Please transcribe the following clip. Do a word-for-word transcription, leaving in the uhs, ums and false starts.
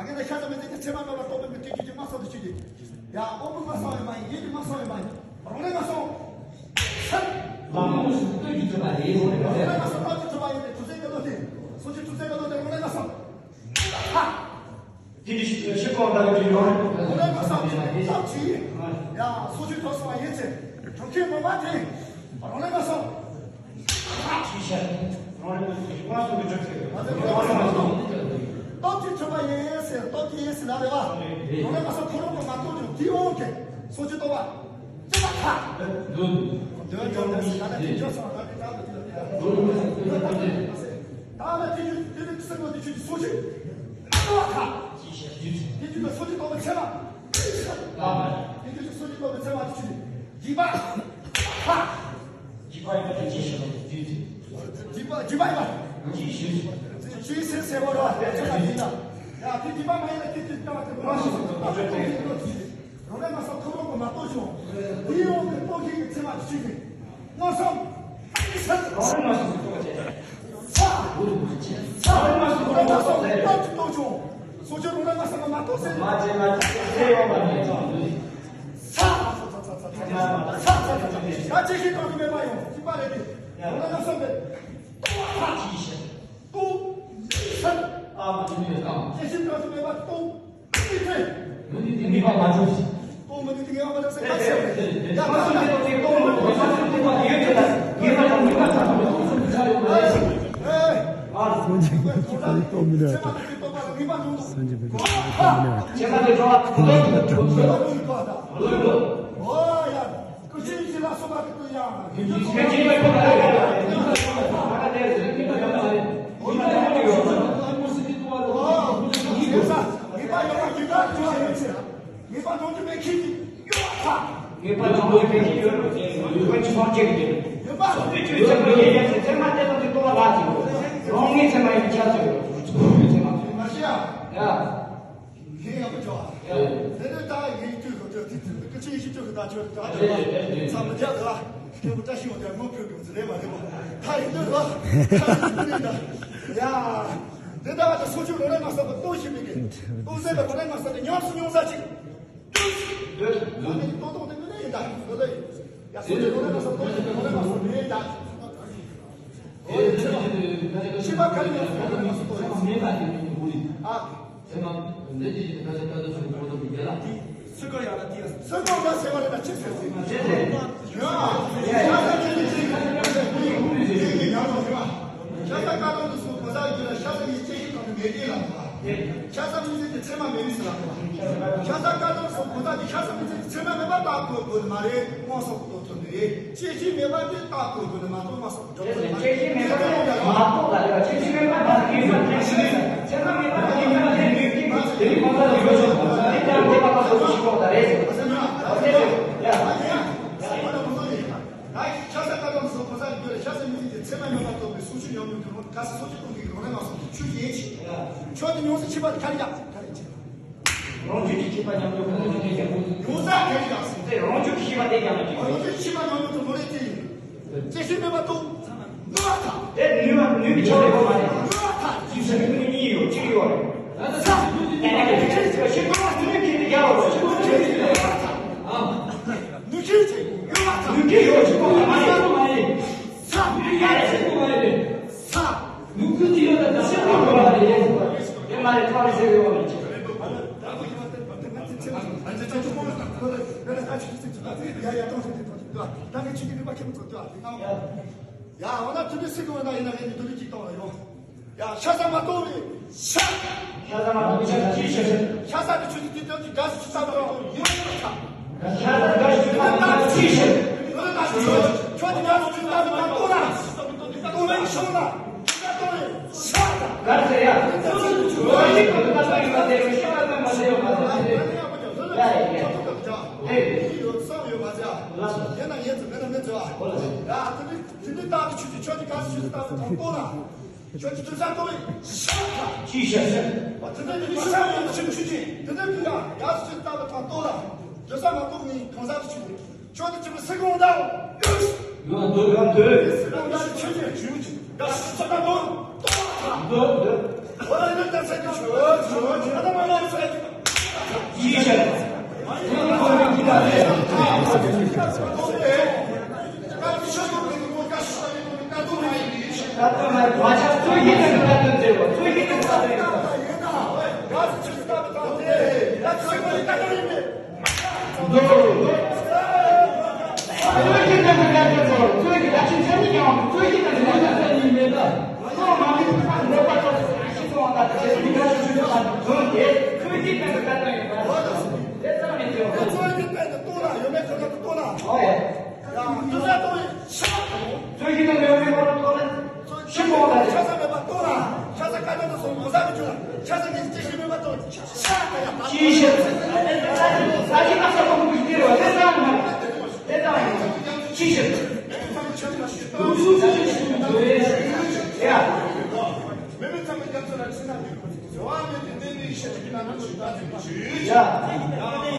ངས་ད་ཤ་ཟ་མི་ཚེ་གི་ཚེར་མ་མེད་པར་རྟོགས་པའི་མི་ཐེག་ཆུང་གི་མ་སོགས་དུ་ཆུད་ཅིག་ཡ་དབང་པོ་མ་སོགས་ཡོད་མ་ཡིན། ཡིད་ཀྱི་མ་སོགས་ཡོད་མ་ཡིན། རང་ལས་མ་སོགས། ལམ་ལ་སོགས་སུ་ལྟོས་ཀྱི་ཐོབ་པ་རེད། རང་ལས་མ་སོགས་སྟོབས་ཀྱིས་གྲུབ་པ་ཡིན་ཏེ། གྲུབ་ཆེན་གྱི་བློ་སྟེ། སོ་སོའི་གྲུབ་ཆེན་གྱི་བློ་སྟེ་རང་ལས་མ་སོགས། ཧ། དེ་འདྲ་ཞིག་ཤེས་སྐོར་ལྟ་བུ་ཡོད་རེད། རང་ལས་མ་སོགས་སྟོབས་ཀྱིས། ཡ་སོ་སོའི་གྲུབ་ཆེན་བ་ཡིན་ཚེ། གྲུབ་ཆེན་མོས་པ་དེ་རང་ལས་མ་སོགས། ཧ། ཅི་ཤེས། རང་ལས་མ་སོགས་ཀྱི་མ་སོགས་ཀྱི་གྲུབ་ཆེན། མ་ཚད་རང་ལས་མ་སོགས་སྟོབས་ཀྱིས་གྲུབ་པ་ཡིན་ཟེར། སྟོབས་ཀྱིས་ཡིན་ཟེར་ལབ་རེད་བ། རང་ལས་མ་སོགས་ཁོ་རང་གིས་མ་རྟོགས་ཀྱང་དེའི་དབང་གིས་སོ་སོའི་རྟོགས་པ། ཅི་ལ་ཁ། འདོད། འདོད་ཀྱང་འདོད་ཟེར་ད་ལྟ་དེ་འཇོག་སོང་། ད་དེ་ད་དེ་ད་ལ་དེ་ད་ལ་དེ་ཆུ་དེ་ནི་སེམས་ཀྱི་དེ་ཆུ་དེ་སོ་ཆུ། ཨ་ཁ། དེ་ཆུ་ལ་སོ་ཆུ་སྟོབས་པའི་ཚད་མ། དེ་ཆུ་སོ་ཆུ་སྟོབས་པའི་ཚད་མ་དེ་ཆུ་ནི་འཇིགས་པ། ཁ། འཇིགས་པ་ཡིན་པ་དེ་ཅི་ཞིག་རེད། འཇིགས་པ་འཇིགས་པ་ཡིན་པ། ཅི་ཞིག་ཅི་ཟེར་ཟེར་བ་རེད་བ། དེ་ཚོ་ལ་འཇིགས་ན། ཡ་དེ་འཇིགས་པ་མ་ཡིན་ན་དེ་དེ་ལྟ་བ་དེ་མ་ཞིག་ཏུ་ཏོག་ཙམ་ཏོག་ཙམ་ཏོག་ཙམ། རང་ལས་མ་སོགས་ཁོ་རང་གིས་མ་རྟོགས་ཀྱང་། དེའི་དབང་གིས་རྟོགས་མཁན་གྱི་ཚད་མ་དེ་ཆུ་ནི། མངོན་སུམ། རང་ལས་མ་སོགས་ཀྱི་རྟོགས་པ་བྱས། ས། རང་ལས་མ་སོགས་རང་ལས་མ་སོགས་ཏོག་ཙམ་རྟོགས་ཀྱང་། སོ་སོ་རང་ལས་མ་སོགས་མ་རྟོགས་ཟེར། མ་བྱས་མ་བྱས་ཟེར་ཡོང་བ་མེད་ཀྱང་། ས། ས། ས། ས། ད་ཅི་ཞིག་གང་དུ་མེད་པ་ཡོང་། གཅིག་པ་རེད་དེ། རང་ལས་མ་སོགས་པའི། རྟོགས་པ། ཅི་ཞིག་ཏུ། ས། ཨ་མ་དེ་ནི་དང་། ཅི་ཞིག་གང་དུ་མེད་པ་ཏུ། མི་ནུས་ཏེ། མི་ནུས་ཏེ་ངེས་པ་མ་གྲུབ་ཅིང་། ཏོ་མི་ནུས་ཏེ་ངེས་པ་མ་གྲུབ་ཟེར་ག་ཟེར་བས། ཡ་མ་གྲུབ་ཏེ་ཏོ་མི་ནུས་ཏེ་མ་གྲུབ་ཏེ་པ་ཡོད་ཀྱང་ངེས་པ་དང་ནུས་པ་ཐམས་ཅད་ཏོག་ཙམ་དུ་ཆགས་ཡོད་མ་རེད། ཨེ། ཨ། སངས་རྒྱས་པའི་ཚེ་མ་ཐག་ཏུ་ཏོ་མི་ནུས་ཏེ། སངས་རྒྱས་པའི་ཚེ་མ་ཐག་ཏུ་ཏོ་མི་ནུས་ཏེ། ཚེ་མ་ཐག་ཏུ་ཏོ་མི་ནུས་ཏེ། ཚེ་མ་ཐག་ཏུ་ཏོ་མི་ནུས་ཏེ། ཨོ་ཡ། ཀུན་མཁྱེན་ལ་སོགས་པ་ཀུན་ཡང་། ཀུན་མཁྱེན་ལ་སོགས་པ་ཀུན་ཡང་། ངེས་པ་ཡོད་པ་ཡིན་པ་ཅི་ཞིག་ཡིན་ཚེ། ངེས་པ་སྦྱོང་རྒྱུ་མེད་མཁན་གྱི་ཡོད་པ། ངེས་པ་སྦྱོང་རྒྱུ་མེད་མཁན་ཡོད་རུང་ཡོད་པ་ཅི་མང་ཆེ་གི་ཡོད། ཡོད་པ། སོ་སོའི་ཆོས་ཆེན་པོ་ཡིན་ཡང་ཚེ་ཚད་མ་དེ་དང་དེ་རྟོགས་པ་ལ་ཅིག་རང་ངེས་ཚད་མ་ཡིན་ཆ་ཚོད་ཡོད། ཚད་མ་མ་ཤེས་ཨ། ཡ། ངས་ཡག་པོ་ཅོ། དེ་ནས་ད་ངས་ཁྱོད་ཁོ་ཚོ་དེ་དེ་ཀི་ཆེ་ཤི་ཅོ་ཁི་ད་ཆོ་ད་ཆོ་ཚ་མི་རྒྱག་ག་ཁྱོད་བཀྲ་ཤིས་ཡོང་དེ་མོ་ཁྱོད་ཀྱི་ཟི་ལེ་མ་རེད་མོ། ད་ཡིན་འདོད་རོ། ད་ཡིན་འདོད་ད། ཡ། དེ་ད་ད་སོ་ཆུ་རོ་རེ་མ་སོགས་པ་ལྟོ་ཞིག་མི་དགོས། ལྟོ་ཟད་པ་རོ་རེ་མ་སོགས་ཏེ་ཉམས་སུ་མྱོང་ས་ཅིག་ད་ནི་ལྟོ་ལྟོ་དེ་མི་ལེ་ཡིན་ད་ལོ་ལེ། ཡ་སོ་ཆུ་རོ་རེ་མ་སོགས་ལྟོ་ཞིག་རོ་རེ་མ་སོགས་མི་ཡིན་ད། ཤེས་པ་ག་རེ་ཡོད་ཟེར་ན་མ་སོགས་ལྟོ་ཡིན། ཨ། ཚེ་མ་འདས་ཀྱི་ཡིན་ན་ད་ཆ་ད་ལྟ་སོང་གོ་ཐུབ་ཀྱི་ལ། ཚུར་ཁ་ཡང་ན་དེ་ཡང་ཚུར་ཁ་ཡང་ཟེར་བ་རེད་ན་ཅི་ཟེར་ཟེར་ན་ཅི་ཟེར། ཡ། ཤ་ཟ་ཉིད་ཀྱི་ཅི་ཟེར་ན་ཅི་ཟེར་ཡིན་ཡང་ལོ་ཡོད། ཤ་ཟ་ཀ་ཏོན་དུ་སོང་གོ་ས་ཡིན་ན་ཤ་ཟ་ཡི་ཅི་ཞིག་གང་དུ་མེད་དེ་ལ་ཐོག་ཤ་ཟ་མི་ཚེ་གི་ཚེར་མ་མེད་མི་སྲིད་ལ་ཐོག་ཤ་ཟ་ཀ་ཏོན་དུ་སོང་གོ་ས་ཀྱི་ཤ་ཟ་མི་ཚེ་གི་ཚེར་མ་མེད་པ་ལྟ་དགོས་དགོས་ནི་མ་རེད། དབང་སོགས་ཀྱི་དོན་ཐོན་ནི་རེད། སྐྱེ་ཤི་མེད་པ་དེ་ལྟ་དགོས་དགོས་ནི་མ་གཏོགས་མ་སོགས་གྲུབ་ཐུབ་མ་རེད། སྐྱེ་ཤི་མེད་པ་དེ་མ་གཏོགས་ལ་རེད་བ། སྐྱེ་ཤི་མེད་པ་མ་གཏོགས་ཡོད་མ་རེད། ཚེར་མ་མེད་པ་དེ་ཡོད་མ་རེད། དེ་ནི་གོང་ས་ལ་ཡོད་ཆོག་དེ་ལྟར་འདས་པ་ལ་སོགས་པ་ཞིག་གོ་ད་རེད། ཡ། ཡ། ཡ། ད་ཤ་ཟ་ཀ་ཏོན་སོགས་གོ་ས་ཡི་རྒྱུ་ལ་ཤ་ཟ་མི་ཚེ་དེ་ཚེར་མ་མེད་པ་རྟོགས་པའི་སོ་ཆུ་ཉམས་མྱོང་གི་རང་ག་ས་སོ་ཆུ་གཏོང་གི་རང་རེ་མ་སོགས་ཆུ་ཡིན་ཆེ། ཆོས་དེ་ཉུང་ཟད་ཆེ་བ་དེ་ག་རེ་ཡག་ག་རེ་ཆེ། རང་རྒྱུད་ཀྱི་ཤེས་པ་ཉམས་མྱོང་ཁོ་ན་ཉུང་ཟད་ཀྱང་། ཉུང་ཟད་ག་རེ་ཡག་ཟེར། དེ་རང་རྒྱུད་ཀྱི་ཤེས་པ་དེ་ཀྱང་ཉུང་ཟད། རང་རྒྱུད་ཀྱི་ཤེས་པ་ཉམས་མྱོང་དུ་མོ་རེ་ཅི་ཡིན། ཅི་ཤེས་མེད་པ་རྟོགས། ནུས་པ་དང་། དེ་ནུས་པ་ནུས་པའི་ཆ་ལ་ཡོད་མ་རེད། ནུས་པ་དང་། ཅི་ཟེར་ནུས་ནི་གཉིས་ཡོད་གཅིག་ཡོད་རེད། ད་ལྟ་ས་ཤེས་ནུས་ཀྱི་ཤེས་པ་ནུས་ནུས་ཀྱི་ཡག་རོགས་ཤེས་ནུས་ཀྱི་ནུས་ཀྱི་ཡག་རོགས་ཤེས་ནུས་ཀྱི་ནུས་ཀྱི་ཡག་རོགས་ནུས་ཤེས་ཆེ། ཡོད་པ་དང་། ནུས་ཀྱི་ཡོད་ཆེ་པོ་མ་ཡིན། ས། ནུས་ཀྱི་ཡོད་ཆེ་པོ་མ་ཡིན། ས། ནུས་ཀྱི་ཡོད་དང་ཆེ་པོ་ཡོད་པ་རེད། དེ་མ་རེད་ཐོག་རེ་ཟེར་ཡོད་མ་རེད། ཡ་ཡ་ཏོང་ཧྲེང་ཏེ་ཏོང་ཏེ་ཏོ། ད་ངས་ཆུ་གི་ནུས་པ་ཁྱེད་མི་ཚོ་ཏོ། ད་ངས་ཆུ་གི་ནུས་པ་ཁྱེད་མི་ཚོ་ཏོ། ཡ་ཡ་ཏོང་ཧྲེང་ཏེ་ཏོང་ཏེ་ཏོ། ཡ་ཡ་ཏོང་ཧྲེང་ཏེ་ཏོ། ཡ་འོ་ན་དེ་འདྲ་སྲིད་གི་འོ་ན་ཡིན་ན་ངས་ནི་དུ་རི་གཅིག་གཏོང་ལ་ཡོང་། ཡ་ཤ་ཟ་མ་གཏོགས་ནི་ཤ། ཤ་ཟ་མ་གཏོགས་ནི་ཤ་ཅི་ཤ་ཤ། ཤ་ཟ་དེ་ཆུ་དེ་དེ་དེ་དགའ་སུ་ཆུ་ཟ་མ་གཏོགས་ཡོད་ཤ། ཤ་ཟ་དགའ་སུ་ཆུ་ཟ་མ་གཏོགས་ཅི་ཤ། ཡོད་ན་ཆུ་ཆུ་དེ་དགའ་སུ་ཆུ་ཟ་མ་གཏོགས་ན། གཏོང་ན་ཤོག་ན། ཤ་ཟ་གཏོང་ནི་ཤ་ཟ། དགའ་ཟེར་ཡ། ཤ་ཟ་ཆུ་ཆུ་ཡོད་ན་ཆུ་ཟ་མ་གཏོགས་ཡོད་ན་ཤ་ཟ་མ་གཏོགས་ཡོད་མ་ཟེར། ཡ་ཡ་ཡ། ཡ་ཡ་ཡ། ཡིན་ཡོད་བསམ་ཡོད་མ་ཟེར། ཡིན་ན་ཡིན་ཟེར་མེད་ན་མེད་ཟེར། ཡ་དེ་ནི། དེ་འདྲའི་རྟགས་ཀྱི་ཆོས་ཀྱི་ཆོས་ཀྱི་གང་ཞིག་ཆོས་ཀྱི་རྟགས་ཀྱི་གང་རྟོགས་ན། ཆོས་ཀྱི་དུས་ས་རྟོགས་པའི་ཤ་ཁ། ཅི་ཤ་ཤ། དེ་འདྲའི་མི་ཤ་ཡོད་ཆོས་ཆོས་ཀྱི་དེ་འདྲའི་དུས་ཡང་ཡག་ཆོས་རྟགས་ཀྱི་གང་རྟོགས་ན། དུས་ས་མ་རྟོགས་ནི་གང་ཟག་གི་ཆོས་ཀྱི་ཆོས་ཀྱི་ཆོས་ཀྱི་སེ་གོང་དང་། ཡོད་འདོད་ཡོད་འདོད། སེ་གོང་དང་ཆོས་ཀྱི་ཆོས་ཀྱི་ཡག་ཆོས་རྟགས་རྟོགས་རྟོགས་ན། འདོད་འདོད། ཤི་མོ་ལ་ཆ་ས་མེད་པ་གཏོང་ལ། ཆ་ས་དཀའ་ལས་དུ་སོང་གོ་ས་མི་བྱུང་ལ། ཆ་ས་གི་ཅི་ཞིག་མེད་པ་གཏོང་། ཤ་ཡ་ཅི་ཞིག་ད་ཅི་ད་ས་གོང་གི་སྟེར་བ་དེ་ཙམ་མ་དེ་ཙམ་ཡིན། ཅི་ཞིག་རུ་སུ་ཚ་ཞིག་ཞིག་འདུག་ཡ། མེ་མེ་ཚང་མེ་རྒྱ་མཚོ་ལ་ཕྱི་ན་འདུག་ཟེར་བ་མེད་དེ་འདི་ནི་ཤ་ཞིག་ན་ནམ་ཞིག་ད་ཅི་ཞིག་ཡ།